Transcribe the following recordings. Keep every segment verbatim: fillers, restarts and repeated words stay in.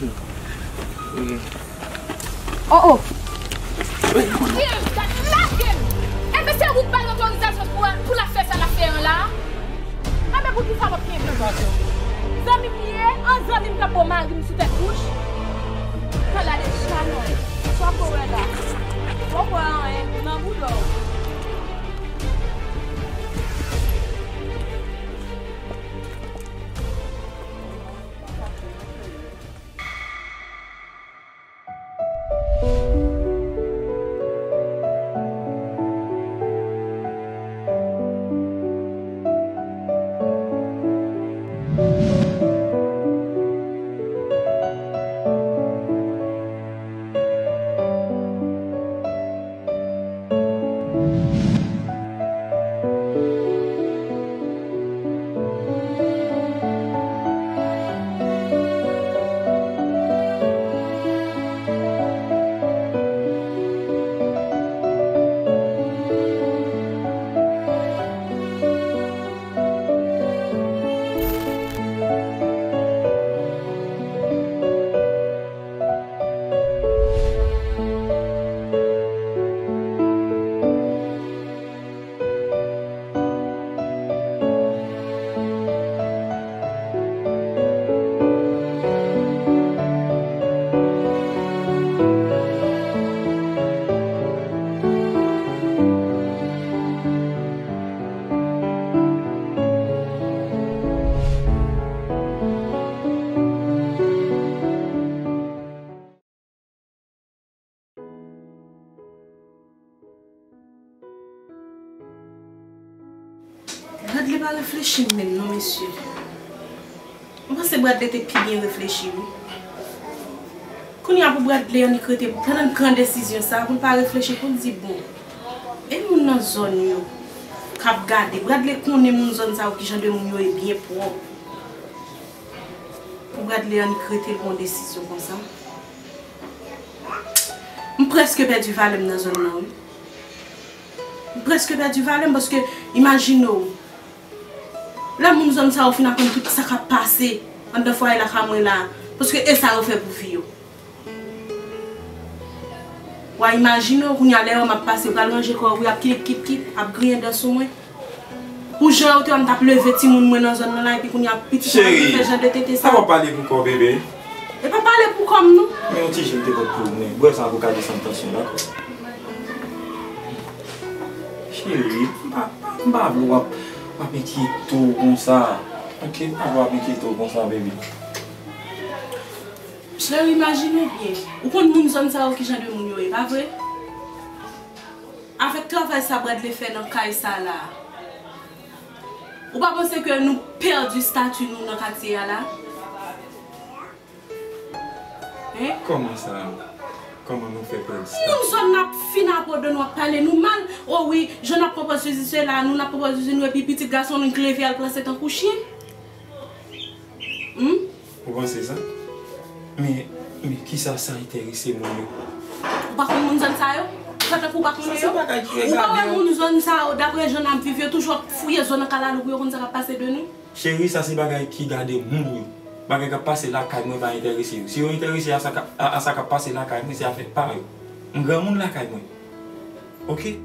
Oh, oh. Lage m! Enben se ou k ba l otorizasyon pou, pou l ap fè sa l ap fè an la? Enben poukisa w ap kenbe m? Zanmi m li ye, an zanmi m k ap bo mari m sou tèt bouch. Tande ale, Shannon, sa w ap wè la? W ap wè anyen nan bouda w. Bradley pa reflechi menm non, mesye. M panse Bradley te pi byen reflechi, wi. Kounye a pou Bradley annik rete pou l pran desizyon sa, pou l pa reflechi, pou l di, bon, e moun nan zòn yo k ap gade, Bradley konnen moun zòn sa yo, kijan de moun yo ye byen pwòp. Pou Bradley annik rete l pran desizyon konsa. M prèske pèdi valè m nan zòn nan, wi. M prèske pèdi valè m paske, imajine w, lè moun zòn sa yo fin aprann tout sa k ap pase anndan fwaye lakay mwen la, paske e sa yo fè pou fi yo. W a imajine w, kounye a lè yo m ap pase, pral ranje kò w, wi, ap kip, kip, kip, ap griyen dan sou mwen. Pou jan yo te wè m t ap leve timoun mwen nan zòn nan la, epi kounye a pitit mwen ap vin fè jan de tete sa. Cheri, sa w ap pale pou kò w, bebe? E pa pale pou kò m, non. Men yon ti ji m te pot pou ou, men bwè sa pou ka desann tansyon, dakò? Cheri, m pa, m pa vle w ap, w ap enkyete w konsa. Oke, m pa vle w ap enkyete w konsa, bebe. Cheri, imajine w byen. Ou konn moun zòn sa yo ki jan de moun yo ye, pa vre? Avèk travay sa Bradley fè nan kay sa la, ou pa panse ke nou pèdi estati nou nan katye a la? Hein? Kòman sa? Kòman nou fè pèdi estati? Moun zòn nan ap fin abandone, w ap pale nou mal. O wi, jan n ap pran pòz sesi sela, nou n ap pran pòz sesi nou, epi pitit gason nou k leve al plase tankou chen. Hmm? Ou panse sa? Men, men kisa sa enterese moun yo? Ou pa konn moun zòn sa yo? Ou fè tankou ou pa konnen yo? Sa se bagay ki regade yo. Ou pa wè moun zòn sa yo, daprè jan n ap viv, yo toujou ap fouye zo nan kalalou pou yo konn sa k ap pase de nou? Cheri, sa se bagay ki gade moun yo. Bagay k ap pase lakay mwen pa enterese yo. Si yo enterese a sa k ap, a, a sa k ap pase lakay mwen, se afè pa yo. M granmoun lakay mwen. Oke?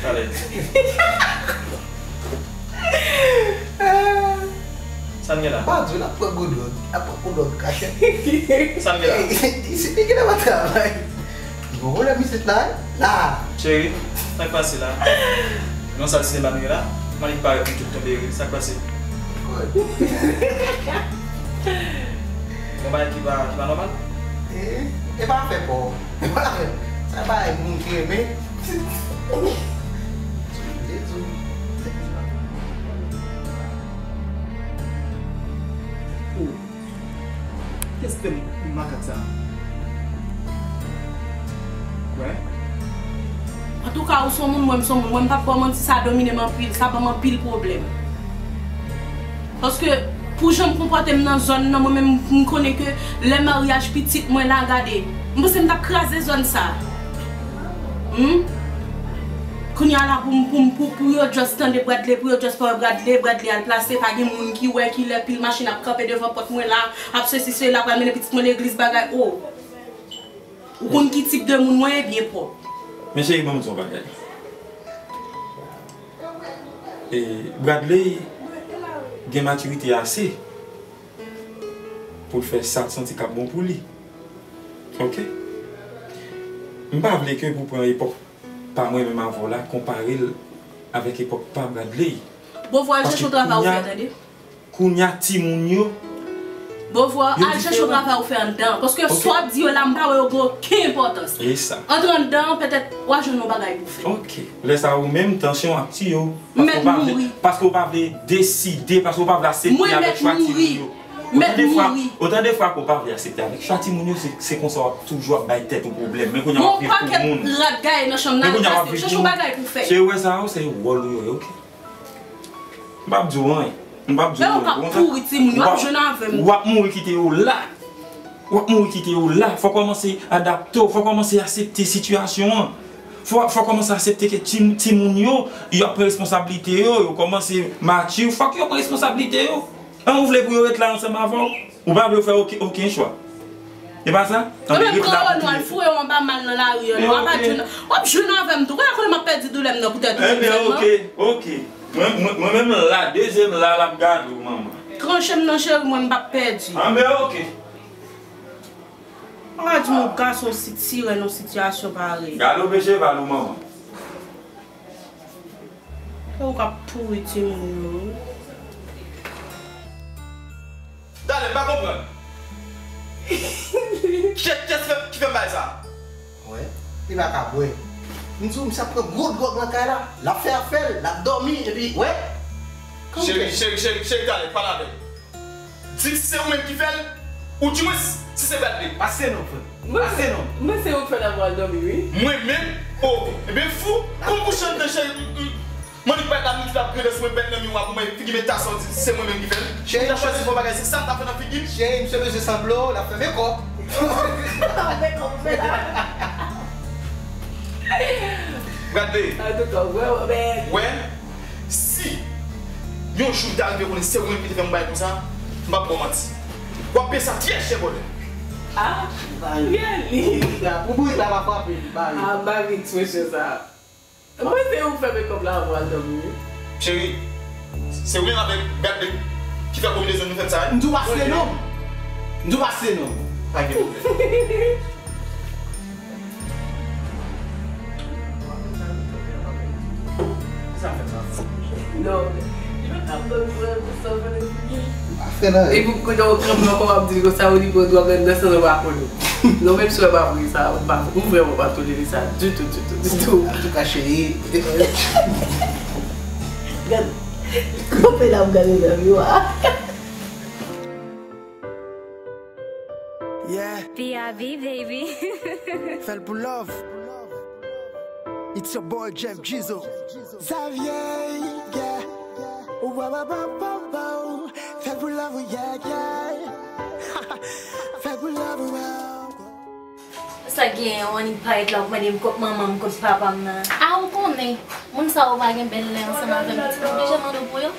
Talè. Sa n gen la? Pa di l ap pran gwo dwòg. L ap pran gwo dwòg kachèt. Sa n gen la? Isit li genlè pa travay. Li gon pwoblèm isit la, wi. La. Cheri, sa k pase la? Non, sal sinema nou ye la? Mwen li parèt li tout tonbe ri, sa k pase? Yon bagay ki pa, ki pa nòmal? E, e pa afè pa w. E pa afè. Sa bagay moun ki renmen. Jezi. Kiyès fè m makak sa? Kwè? Antouka, ou se yon moun, mwen, m se yon moun. Mwen, m p ap ba w manti, sa domine m anpil, sa ban m anpil pwoblèm. Paske, pou jan m konpòte m nan zòn nan, mwen menm, m konnen ke lè maryaj pitit mwen la, gade, m panse m t ap kraze zòn sa. Hmm? Kounye a la, pou m, pou m, pou, pou yo just tande Bradley, pou yo just pa wè Bradley, Bradley al plase, pa gen moun ki wè kilè pil machin ap kanpe devan pòt mwen la, ap sesi, sela, pral mennen pitit mwen legliz, bagay, o. Ou konn ki tip de moun mwen ye, byen pwòp. Men cheri, ban m di w yon bagay. E, Bradley gen matirite ase pou l fè sa l santi k ap bon pou li. Oke? M pa vle ke pou pran epòk pa mwen menm avè w la, konpare l avèk epòk pa Bradley. Bon, vwa al chèche yon travay ou fè, tande. Kounye a, timoun yo. Bon, vwa al chèche yon travay ou fè anndan. Paske sa w ap di yo la, m pa wè yo gen okenn enpòtans. E sa. Antre anndan, petèt, w a jwenn yon bagay pou fè. Oke. Lè sa a, ou menm, tansyon ap tiye w. M mèt mouri. Paske w pa vle deside, paske w pa vle aksepte avèk chwa timoun yo. M mèt mouri. Otan de fwa ke w pa vle aksepte avèk chwa timoun yo, se, se konsa w ap toujou ap bay tèt ou pwoblèm. Men kounye a w ap viv pou moun. Yon pakèt rat gaye nan chanm nan, al pase, chèche yon bagay pou fè. Cheri, w wè sa yo, se wòl ou yo ye, oke? M p ap di w anyen. M p ap di w anyen. Ou konprann? Ou ap, ou ap mouri kite yo la. W ap mouri kite yo la. Fò w kòmanse adapte w. Fò w kòmanse aksepte sitiyasyon an. Fò, fò w kòmanse aksepte ke ti, timoun yo, y ap pran responsablite yo, yo kòmanse matire. Fòk yo pran responsablite yo. An, ou vle pou yo ret la ansanm avè w? Ou pa vle yo fè oke-, okenn chwa? E pa sa? Ou menm, kòwona w al foure w anba mal nan lari an, non, w ap jwenn, w ap jwenn avè m tou. Kounye a konnen m ap pèdi doulè m nan poutèt ou menm sèlman. Ebyen, oke, oke. Mwen, mwen, mwen menm la, dezyèm la, l ap gade w, manman. Tranche m non, cheri, mwen m p ap pèdi. Anben, oke. Ou pa di yon gason sitirè nan sitiyasyon parèy. Gade w pe cheval ou, manman. E ou k ap pouri timoun yo, wi. Dale, m pa konprann. Kiyès, kiyès ki fè, ki fè m bay sa? Wè, li pa ka bwè. M di w, misye ap pran gwo dwòg nan kay la. L ap fè afè l, l ap dòmi, epi, wè. Cheri, cheri, cheri, cheri, Dale, pale avè l. Di si se ou menm ki fè l, oudimwens, si se Bradley. Pase non, frè m. Pase non. Mwen se ou k fè l ap al dòmi, wi. Mwen menm? O, ebyen fou, pou m kouche anndan cheri, m, m, m annik bay la nou tout ap grandans mwen bèt nan miwa pou mwen figi m eta sa w di se mwen menm ki fè l. Cheri, m ta chwazi fè yon bagay, se sa m ta fè nan figi m. Cheri, misye bezwen sanble w, l ap fè mekòp. Mekòp fè la. Bradley. Antouka, w vrèman bèl. Wè. Si yon jou m ta rive konnen se ou menm ki te fè m yon bagay konsa, m p ap ba w manti. W ap peye sa trè chè, bòdè. Ah, Mariali. Pou bourik la pa frape li, Mari. Ah, Mari, ti mesye sa. Mwen se ou k fè mekòp la avan w al dòmi, wi. Cheri, se ou menm avèk Bradley ki fè konbinezon nou fè m sa, wi. M di w pase non. M di w pase non. Pa gen pwoblèm. Non. Li pa ka pran pran pou sa w konnen figi. Li pa fè nan. Epi kounye a w tranble ankò w ap di l konsa, ou li pran dwòg anndan san w pa konnen. Non, menm si w pa vre sa, m pa, m vrèman pa tolere sa ditou, ditou, ditou. Antouka, cheri. Gad. Kanpe la, m gade nan miwa. Yeah. P I V, baby. Fè l pou love. It's your boy Jeff Jizo. Xavier, yeah. Wow, wow, wow, wow, wow. Fè l pou love, yeah, yeah. Fè l pou love, wow. Sa genyen, w annik parèt la, w ap mande m kot manman m, kot papa m nan. A, ou konnen, moun sa yo pa gen bèl lè ansanm avè m, pitit, m oblije mande w pou yo.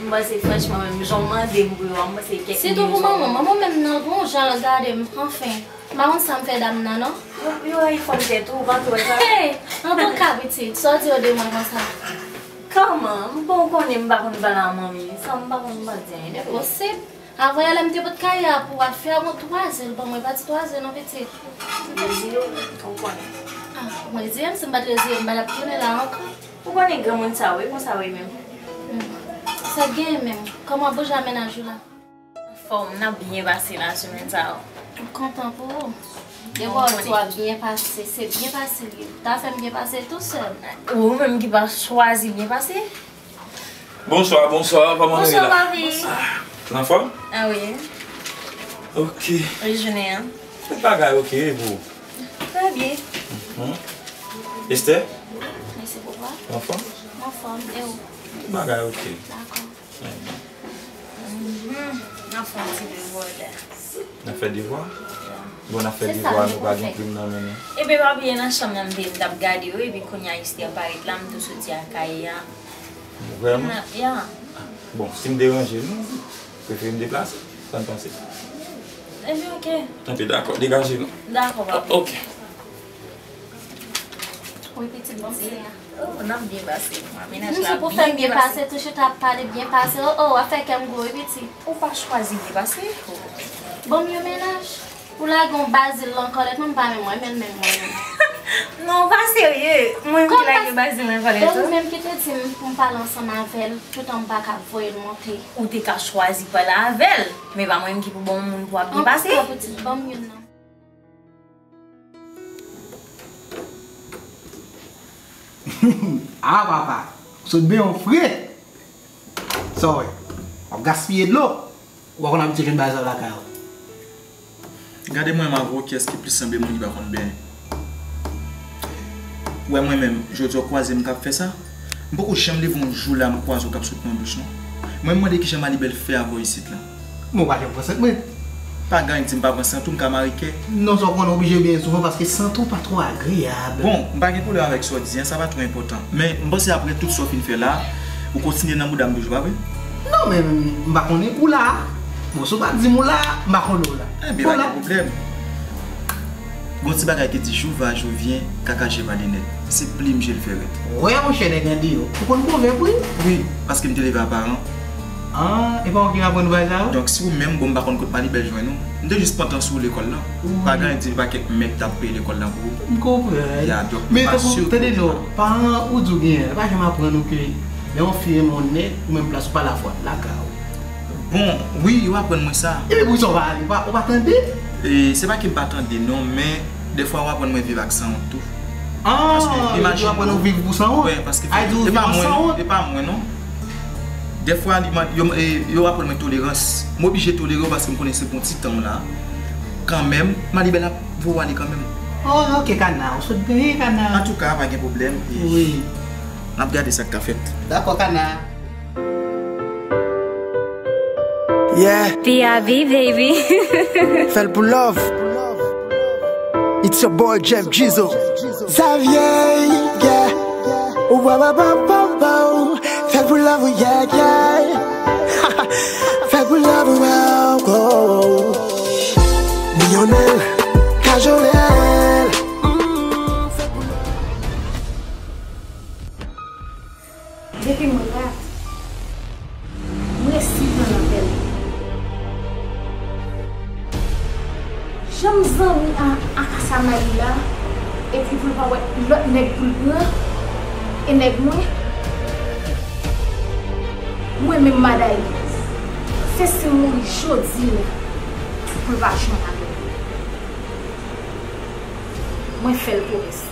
M panse franchman menm, jan w mande m pou yo a, m panse kèk milyon. Sitou pou manman m, manman m menm nan gon jan l gade m, anfen. M pa konn sa m fè dam nan, non. Yo, yo rayi fanm tèt ou, ou pa twò sa? Hey! Antouka, pitit, sa w di yo de mwen konsa? Kòman? M bon, ou konnen m pa konn pale a manmi, sa m pa konn, m pa di anyen de. Posib. Avan yè la, m te pot kay la pou afè a, bon, twa zè l ban mwen, pa di twa zè non, pitit. Reziye w, ou konnen. Ah, m reziye m, si m pa t reziye m, m pa t ap tounen la ankò. Ou konnen granmoun sa yo, e konsa yo ye menm. Sa k genyen menm? Kòman bouch la, mennaj ou la? Anfòm, n ap byen pase nan semèn sa yo. M kontan pou ou. Depi w ap byen pase, se byen pase l ye. Ta fè m byen pase tousèl. Ou menm ki pa chwazi byen pase. Bonswa, bonswa, kòman nou ye la? Bonswa, papi. Anfòm? Ah wi. Ok. Wi, jounen an. Tout bagay ok, e pou ou? Trè byen. Mhm. Esther? Mèsi, papa. Anfòm? Anfòm, e ou? Tout bagay ok. Dakò. Mhm. N ap fè yon ti devwa la. N ap fè devwa? Bon, n ap fè devwa, nou pa gen plim nan men nou. Ebyen, pa bliye nan chanm nan m te, m t ap gade yo, epi kounye a Esther parèt la, m tou soti ak Kaya. Vrèman? Ya. Bon, si m deranje nou, prefere m deplase. Sa n panse? Ebyen, ok. Anben, dakò, degaje nou. Dakò, papi. Ok. Wi, pitit, bon, se a. Oh, n ap byen pase, mwa. Mennaj la pou fè m byen pase, tou chita ap pale byen pase. Oh, oh, w ap fè kè m gwo, wi, pitit. Ou pa chwazi byen pase. Bon, m yon mennaj. Ou lage yon Bazil lan kòlèt, mwen m pa menm wè, men l menm mwen menm. Non, ou pa serye. Mwen menm ki lage Bazil lan kòlèt, wi. E ou menm ki te di m pou m pale ansanm avè l, toutan m pa ka voye l monte. Ou te ka chwazi pale avè l, men pa mwen menm ki pou bon moun pou ap byen pase. Antouka, pitit, ban m youn nan. Ah, papa, ou sot benyen w fre. Sa w wè? W ap gaspiye dlo. Ou pa konn abitye jwenn bagay sa yo lakay ou. Gade mwen menm avè w, kiyès ki plis sanble moun ki pa konn benyen? Ou wè mwen menm, jodi a w kwaze m k ap fè sa? M poko janm leve yon jou la m kwaze w k ap sot nan douch, non. Mwen m mande kijan Malibèl fè avè w isit la. Men w pa janm pran sant mwen. Pa gen anyen ki di m pa pran sant ou, m ka mare kè. Non, sa w konnen oblije benyen souvan paske sant ou pa twò agreyab. Bon, m pa gen pwoblèm avèk sa w di an, sa pa twò enpòtan. Men m panse apre tout sa w fin fè la, ou kontinye nan bouda m toujou, pa vre? Non, men m pa konnen ou la. Bon, si w pa di m ou la, m pa konnen ou la. Enben, pa gen pwoblèm. Gon ti bagay ki di, jou va, jou vyen, kaka je va de nèt. Se plim je l fè rèt. Wè, monchè, nèg andeyò. Ou konn pwovèb, wi? Wi, paske m te leve a paran. Ah, e pa ou ki aprann ou bagay sa yo? Donk, si ou menm, bon, m pa konn kot Malibèl jwenn ou. M te jis pantan sou lekòl lan. Wi. Pa gen anyen di pa kèk mèt t ap peye lekòl lan pou ou. M konprann. Ya, donk, m pa si ou... Men tankou, tande non, paran ou di w genyen, yo pa janm aprann ou ke lè yon fi renmen yon nèg, ou menm plas ou pa lavwa lakay ou. Bon, wi, yo aprann mwen sa. Epi poukisa w pa ale, ou pa, ou pa tande? E, se pa ke m pa tande non, men dèfwa yo aprann mwen viv ak sanwont tou. Ah, yo aprann ou viv pou sanwont? Wi, paske e pa mwen non, e pa mwen non. Dèfwa, li man-, yo, e, yo aprann mwen tolerans. M oblije tolere w paske m konnen se pou yon ti tan w la. Kanmenm, Malibèl ap voye w ale kanmenm. Oh, ok, Kana, ou sot benyen, Kana. Antouka, pa gen pwoblèm. E, wi. N ap gade sa k ka fèt. Dakò, Kana. Yeah. P I V, baby. Fè l pou love. It's your boy Jeff Jizo. Xavier, yeah. Ou ba ba ba ba ba. Fè l pou love, yeah, yeah. Fè l pou love, wow, wow. Lionel, Kajolèl. Mm, fè l pou love. Depi mwen rat, m resi pran lapèl. Jan m zanmi a, a Kasamay la, epi pou l pa wè lòt nèg pou l pran, e nèg mwen, mwen menm maday li, se si m mouri jodi a, pou l pa janm avè m. Mwen fè l pwomès.